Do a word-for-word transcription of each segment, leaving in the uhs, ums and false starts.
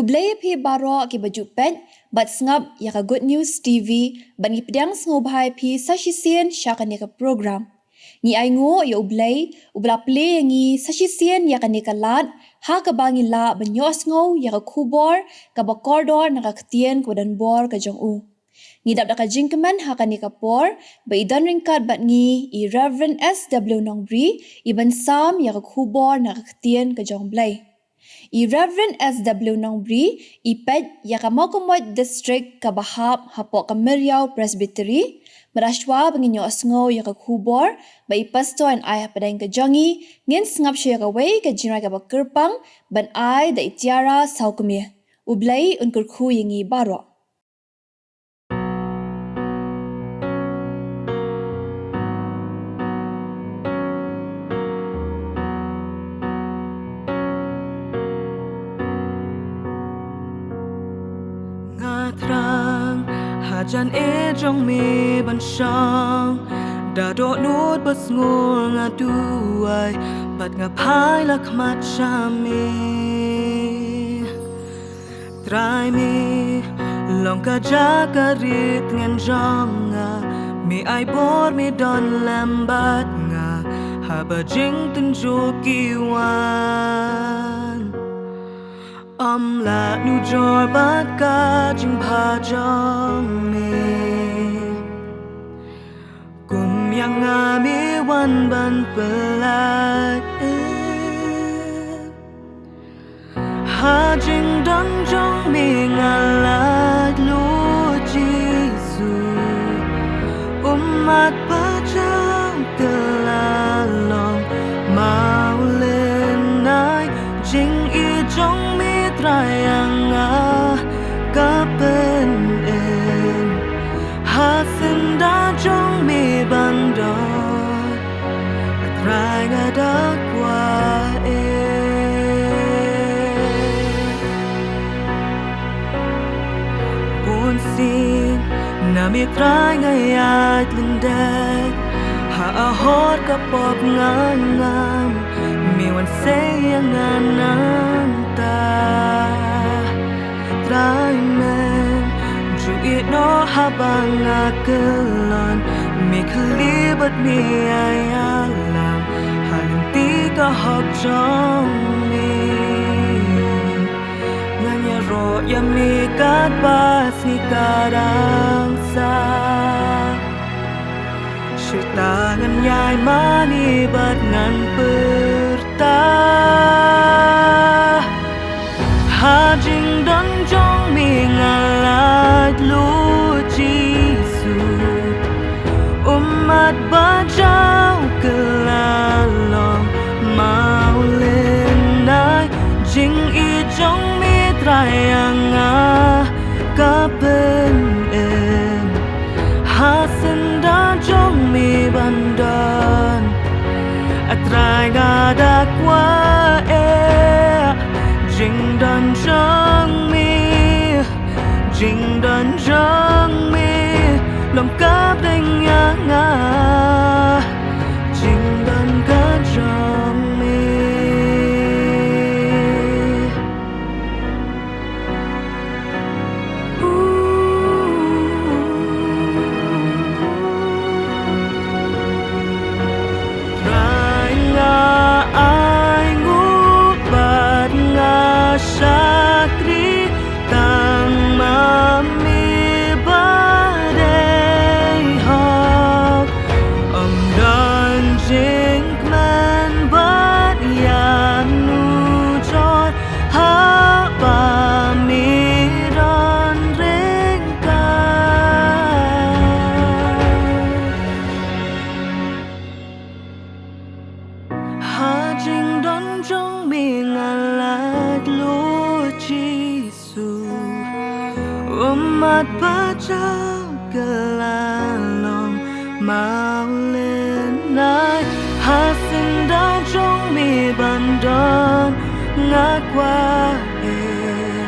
Khublei phi baroh kiba ju peit bad sngap ïa ka Good News T V, bad ngi pdiang sngewbha ïa phi sa shisien sha kane ka program. Ngi ainguh ïa U Blei, uba la plie ïa ngi sa shisien ïa kane ka lad, ha kaba ngin lah ban ïohsngew ïa ka khubor kaba kordor na ka ktien kaba donbor ka jong u. Ngi dap da ka jingkmen ha kane ka por, ba i don ryngkat bad ngi i Reverend S W Nongbri, i ban sam ïa ka khubor na ka ktien ka jong U Blei. I Reverend S W Nongbri i peit ïa ka Mawkynrein District kaba hap hapoh ka Mariaw Presbytery. Bad shuwa ba ngin ïohsngew ïa ka khubor ba i pastor yn ai hapdeng ka jong ngi, ngin sngap shuwa ïa kawei ka jingrwai kaba kyrpang ban ai da i Tiara Sawkmie. U Blei un kyrkhu ïa ngi baroh. Nga thrang hajan eh jong me ban shong, da dohnud ba sngur nga duwai, bad nga phai la khmat sha me. Trai me long ka jaka rit ngan jong nga, me ai bor me don lem bad nga, haba jingtynjuh ki wan. Ym lah nujor bad ka jingbha jong me. Kum ïa nga me wan ban pynlait. Ha jingdon jong me nga lait lut Jisu. Ummat ba jaw kylla long mawlynnai. Jingïeit jong me Trai ïa nga ka pynim. Ha syndah jong me ban don, Trai nga da kwah eh. Bunsien na me Trai nga ïaid lyndet, ha ahor ka pop nga ngam, me wan sei ïa nga nangta. Trai men ju ïehnoh haba nga kyllon, me khlieh bad me ïalam ha lynti ka hok jong me. Ngan ïaroh ïa me katba sngi ka dang sah. Shu ta ngan ïai mane bad ngan pyrta. Ha jingdon jong me nga lait lut Jisu. Ummat ba jaw kylla long mawlynnai. Jingïeit jong me Trai ïa nga ka pynim. Ha syndah jong me ban don, A Trai nga da kwah eh. Jingdon jong me, jingdon jong me long ka bneng ïa nga. Jingdon ka jong me. Trai nga ainguh bad nga shakri tang ma me ba dei hok. Ym don jingkmen bad ïanujor haba me don ryngkat. Ha jingdon jong me nga lait lut Jisu. Ummat ba jaw kylla long mawlynnai. Ha syndah jong me ban don nga kwah eh.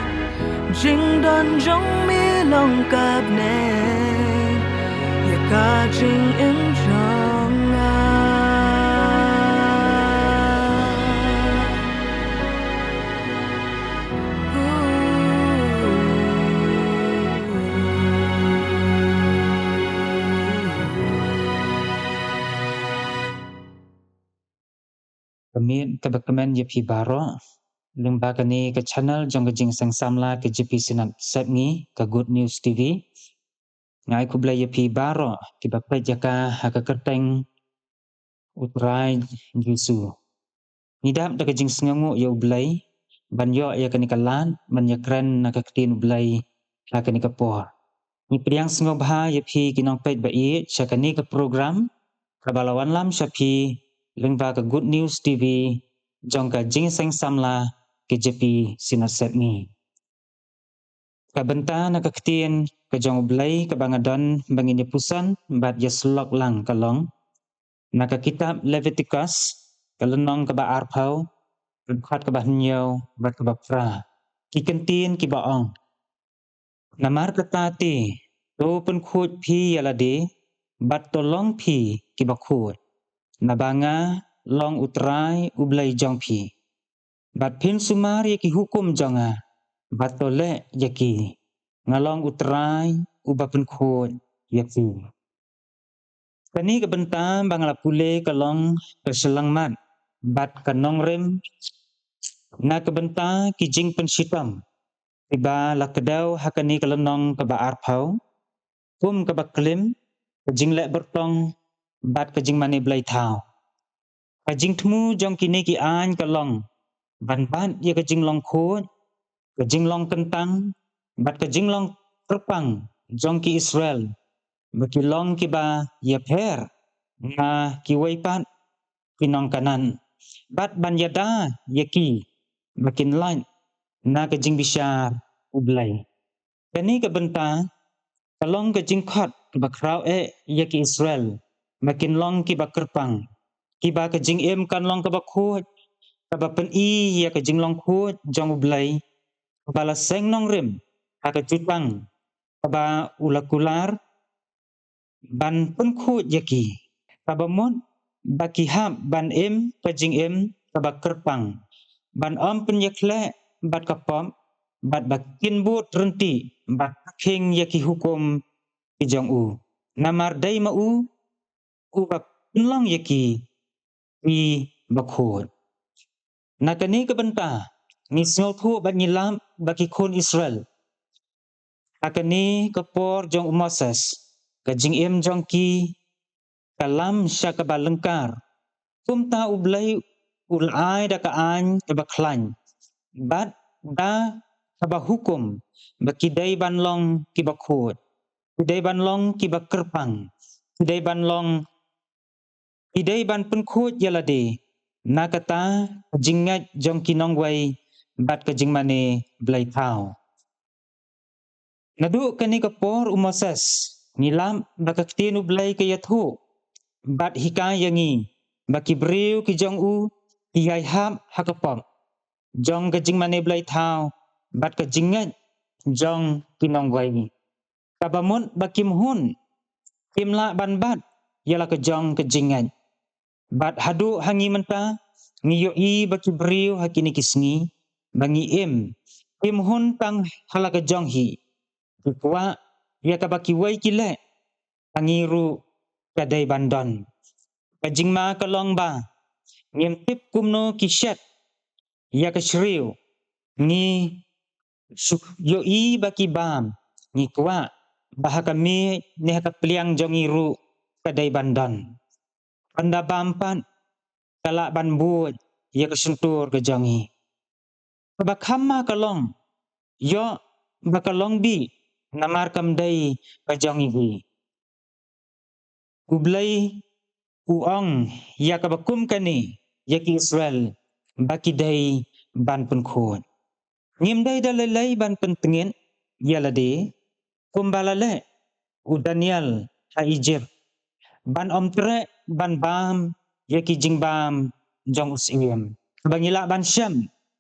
Jingdon jong me long ka bneng ïa ka jingim jong nga. Ka miet kaba kmen ïa phi baroh lyngba kane ka channel jong ka Jingïaseng Samla ka J P Synod Sepngi, ka Good News T V. Nga ai khublei ïa phi baroh kiba peit ïa ka ha ka kyrteng U Trai Jisu. Ngi dap da ka jingsngewnguh ïa U Blei ban ïoh ïa kane ka lad ban ïakren na ka ktien U Blei ha kane ka por. Ngi pdiang sngewbha ïa phi ki nongpeit ba ïeit sha kane ka program kaba la wanlam sha phi lyngba ka Good News T V jong ka Jingïaseng Samla ka J P Synod Sepngi. Ka bynta na ka ktien ka jong U Blei kaba nga don ba ngin ïa puson bad ïa syllok lang ka long na ka kitab Leviticus, ka lynnong kaba arphew, ka dkhot kaba hynñiew bad kaba phra. Ki kyntien kiba ong: Namar kata te, to pynkhuid phi ïa lade bad to long phi kiba khuid, naba nga long U Trai U Blei jong phi. Bad phin sumar ïa ki hukum jong nga bad to leh ïa ki. Nga long U Trai uba pynkhuid ïa phi. Kane ka bynta ba nga la pule ka long ka shyllangmat bad ka nongrim na ka bynta ki jingpynshitom kiba la kdew ha kane ka lynnong kaba arphew, kum kaba klim, ka jingleh byrtong bad ka jingmane blei thaw. Ka jingthmu jong kine ki aiñ ka long ban bat ïa ka jinglong khuid, ka jinglong kyntang bad ka jinglong kyrpang jong ki Israel, ba ki long kiba ïapher na kiwei pat ki nong Kanaan, bad ban ïada ïa ki ba kin lait na ka jingbishar U Blei. Kane ka bynta ka long ka jingkhot kaba khraw eh ïa ki Israel ba kin long kiba kyrpang, kiba ka jingim kan long kaba khuid, kaba pyni ïa ka jinglong khuid jong U Blei, kaba la seng nongrim ha ka jutang kaba u la kular ban pynkhuid ïa ki, kaba mut ba ki hap ban im ka jingim kaba kyrpang, ban ym pynïakhleh bad ka pop, bad ba kin bud ryntih bad khing ïa ki hukum ki jong u. Namar dei ma u uba pynlong ïa ki kiba khuid. Na kane ka bynta ngi sngewthuh bad ngi lap ba ki khun Israel ha kane ka por jong u Moses, ka jingim jong ki ka lam sha kaba lyngkar. Kumta U Blei u la ai da ka aiñ kaba khlaiñ bad da kaba hukum ba ki dei ban long kiba khuid, ki dei ban long kiba kyrpang, ki dei ban long, ki dei ban pynkhuid ïa lade na kata ka jingngeit jong ki nongwei bad ka jingmane blei thaw. Naduh kane ka por u Moses, ngi lap ba ka ktien U Blei ka ïathuh bad hikai ïa ngi ba ki briew ki jong u ki ïai hap ha ka pop jong ka jingmane blei thaw bad ka jingngeit jong ki nongwei. Kaba mut ba kim hun, kim lah ban bat ïa la ka jong ka jingngeit. Bad haduh ha ngi mynta ngi ïohi ba ki briew ha kine ki sngi ba ngi im, kim hun tang ha la ka jong hi. Ki kwah ïa kaba kiwei ki leh, ha ngi ruh ka dei ban don. Ka jingma ka long ba ngim tip kumno ki shet ïa ka shriew. Ngi shu ïohi ba ki bam, ngi kwah ba ha ka miej ne ha ka pliang jong ngi ruh ka dei ban don. Ynda bam pat ka lah ban buit ïa ka shyntur ka jong ngi. Kaba kham ma ka long, ïoh ba ka long bih namar kam dei ka jong ngi hi. U Blei u ong ïa kaba kum kane ïa ki Israel ba ki dei ban pynkhuid. Ngim dei da lei lei ban pyntngit ïa lade kumba la leh u Daniel ha Ijipt, ban ym treh ban bam ïa ki jingbam jong u syiem, kaba ngi lah ban shem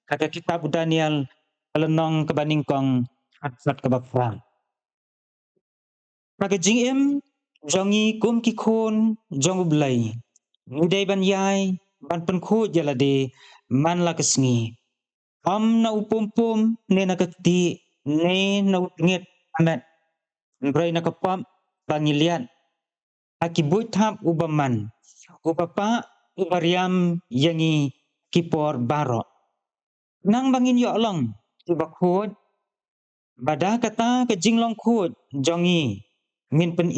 ha ka kitab u Daniel, ka lynnong kaba nyngkong, ka dkhot kaba phra. Ha ka jingim jong ngi kum ki khun jong U Blei, ngi dei ban ïai ban pynkhuid ïa lade man la ka sngi. Ym na u pum pum ne na ka kti ne na u tngit amet, hynrei na ka pop ba ngi liat ha ki buit thap u bymman, uba pah, uba riam ïa ngi ki por baroh. Nang ba ngin ïoh long kiba khuid, ba da kata ka jinglong khuid jong ngi, ngin pyni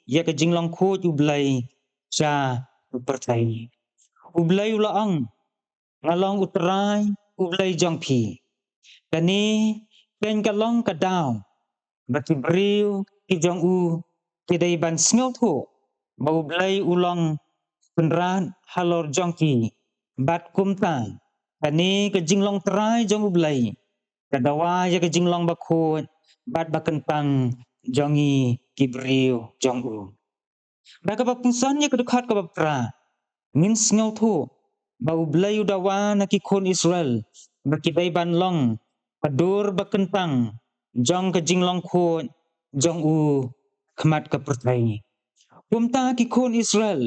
ïa ka jinglong khuid U Blei sha u pyrthei. U Blei u la ong, nga long U Trai, U Blei jong phi. Kane kan ka long ka daw ba ki briew ki jong u ki dei ban sngewthuh ba U Blei u long Kynrad halor jong ki. Bad kumta, kane ka jinglong trai jong U Blei ka dawa ïa ka jinglong bakhuid bad bakyntang jong ngi ki briew jong u. Bad kaba pynsan ïa ka dkhot kaba phra, ngin sngewthuh ba U Blei u dawa na ki khun Israel ba ki dei ban long ka dur bakyntang jong ka jinglong khuid jong u khmat ka pyrthei. Kumta ki khun Israel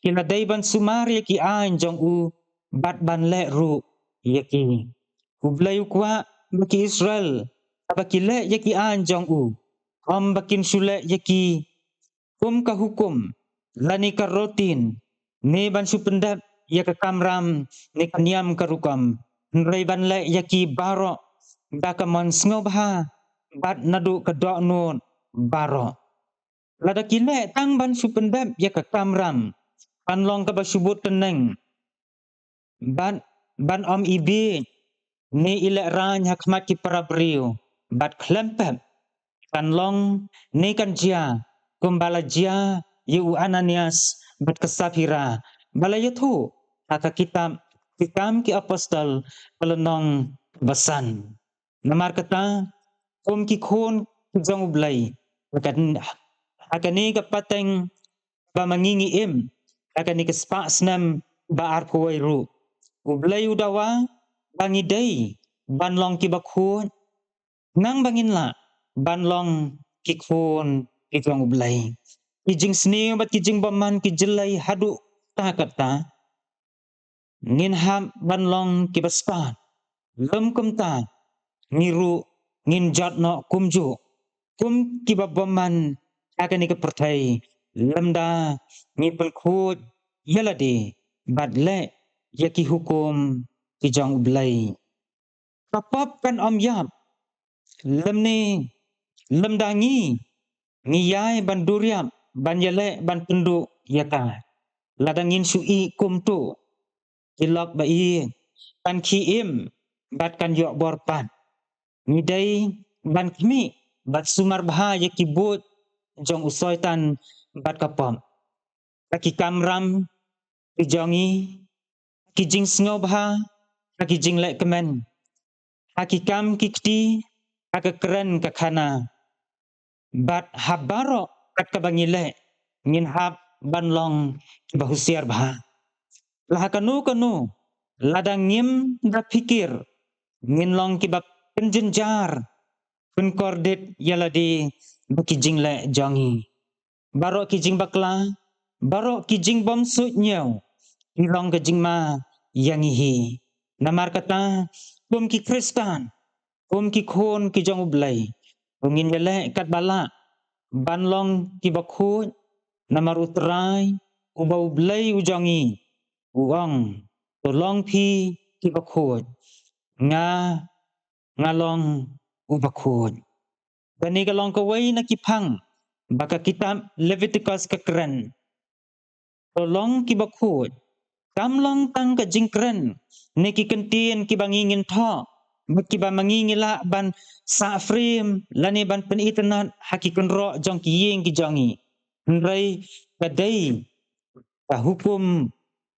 ki la dei ban sumar ïa ki aiñ jong u bad ban leh ruh ïa ki. U Blei u kwah ba ki Israel haba ki leh ïa ki aiñ jong u, ym ba kin shu leh ïa ki kum ka hukum lane ka routine, ne ban shu pyndep ïa ka kamram ne ka niam ka rukom, hynrei ban leh ïa ki baroh da ka mon sngewbha bad naduh ka dohnud baroh. Lada ki leh tang ban shu pyndep ïa ka kamram, kan long kaba shu bud tneng bad ban ym i bieit ne i lehraiñ ha khmat ki para briew, bad khlem pep kan long ne kan jia kumba la jia ïa u Ananias bad ka Saphira, ba la ïathuh ha ka kitab Ki Kam ki Apostol, ka lynnong ba san. Namar kata, kum ki khun ki jong U Blei, ha kan, ha kane ka pateng ba ma ngi ngi im ha kane ka spah snem ba arphew wei ruh, U Blei u dawa ba ngi dei ban long kiba khuid, nang ba ngin lah ban long ki khun ki jong U Blei. Ki jingsniew bad ki jingbymman ki jlei haduh katta katta. Ngin hap ban long kiba stad. Lym kumta, ngi ruh ngin jot noh kumjuh kum kiba bymman ha kane ka pyrthei, lymda ngi pynkhuid ïa lade bad leh ïa ki hukum ki jong U Blei. Ka pop kan ym ïap, lymne lymda ngi ngi ïai ban duriap ban ïaleh ban pynduh ïa ka. Lada ngin shu ïeh kumto, ki lok ba ïeit kan khie im bad kan ïoh bor pat. Ngi dei ban khmih bad sumar bha ïa ki buit jong u Soitan bad ka pop. Ha ki kamram ki jong ngi, ha ki jingsngewbha, ha ki jingleh kmen, ha ki kam ki kti, ha ka kren ka khana, bad ha baroh kat kaba ngi leh, ngin hap ban long kiba husiar bha. La ha kano kano, lada ngim da phikir, ngin long kiba pynjynjar, pynkordit ïa lade bad ki jingleh jong ngi. Baroh ki jingbakla, baroh ki jingbymsuidñiew ki long ka jingma ïa ngi hi. Namar kata, kum ki Khristan, kum ki khun ki jong U Blei, to ngin ïaleh katba lah ban long kiba khuid, namar U Trai uba U Blei u jong ngi u ong, to long phi kiba khuid, nga, nga long uba khuid. Kane ka long kawei na ki phang ba ka kitab Leviticus ka kren. To long kiba khuid kam long tang ka jingkren ne ki kyntien kiba ngi ngin thoh, ba kiba ma ngi ngi lah ban sah frame lane ban pynitynnad ha ki kynroh jong ki ïing ki jong ngi. Hynrei ka dei ka hukum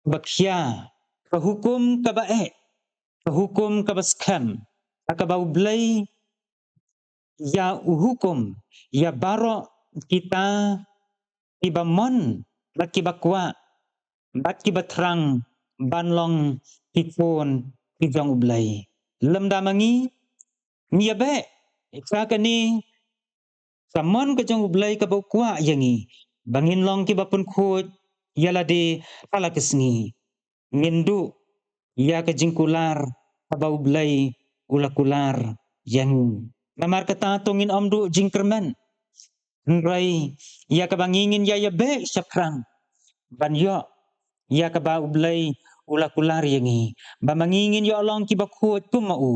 ba khia, ka hukum kaba eh, ka hukum kaba skhem, ha kaba U Blei ïa u hukum ïa baroh kita kiba mon bad kiba kwah bad kiba thrang ban long ki khun ki jong U Blei. Lymda ma ngi ngi ïa beh ïa kane ka mon ka jong U Blei kaba u kwah ïa ngi ba ngin long kiba pynkhuid ïa lade ha la ka sngi. Ngin duh ïa ka jingkular kaba U Blei u la kular ïa ngi. Namar kata to ngin ym duh jingkyrmen, hynrei ïa kaba ngi ngin ïa ïa beh shaphrang ban ïoh ïa kaba U Blei u la kular ïa ngi, ba ma ngi ngin ïoh long kiba khuid kum ma u,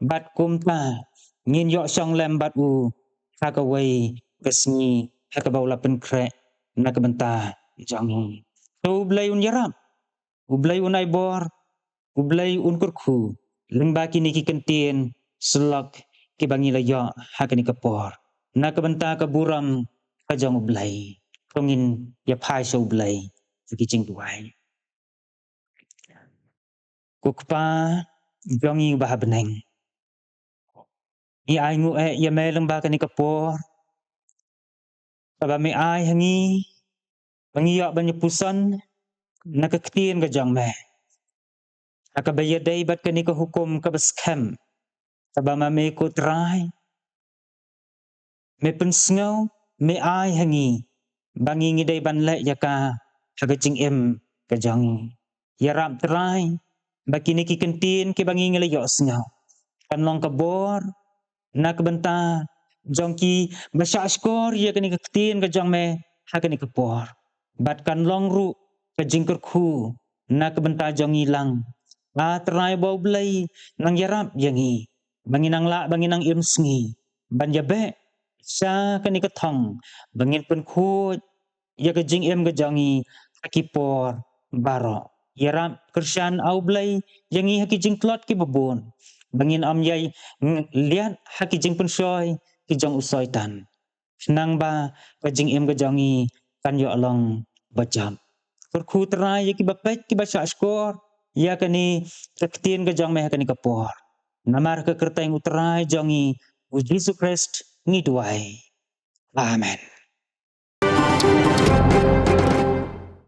bad kumta ngin ïoh shong lem bad u ha kawei ka sngi ha kaba u la pynkhreh na ka bynta jong ngi. To U Blei un ïarap, U Blei un ai bor, U Blei un kyrkhu lyngba kine ki kyntien syllok kiba ngi la ïoh ha kane ka por na ka bynta ka burom ka jong U Blei. To ngin ïa phai sha U Blei ha ki jingduwai. Ko Kpa jong ngi uba ha bneng, ngi ai nguh eh ïa me lyngba kane ka por kaba me ai ha ngi ba ngi ïoh ban ïa puson na ka ktien ka jong me, ha kaba ïadei bad kane ka hukum kaba skhem, kaba ma me ko Trai me pynsngew, me ai ha ngi ba ngi ngi dei ban leh ïa ka ha ka jingim ka jong ngi. Ïarap Trai ba kine ki kyntien kiba ngi ngi la ïohsngew kan long ka bor na ka bynta jong kiba shahshkor ïa kane ka ktien ka jong me ha kane ka por, bad kan long ruh ka jingkyrkhu na ka bynta jong ngi lang. A Trai ba U Blei, nang ïarap ïa ngi ba ngin nang lah, ba ngin nang im sngi ban ïabeh sha kane ka thong, ba ngin pynkhuid ïa ka jingim ka jong ngi ha ki por baroh. Ïarap kyrshan, A U Blei, ïa ngi ha ki jingtlot kiba bun, ba ngin ym ïai liat ha ki jingpynshoi ki jong u Soitan, khnang ba ka jingim ka jong ngi kan ïoh long ba jop. Kyrkhu Trai ïa kiba peit, kiba shahshkor ïa kane ka ktien ka jong me ha kane ka por. Namar ka kyrteng U Trai jong ngi U Jisu Khrist ngi duwai. Amen.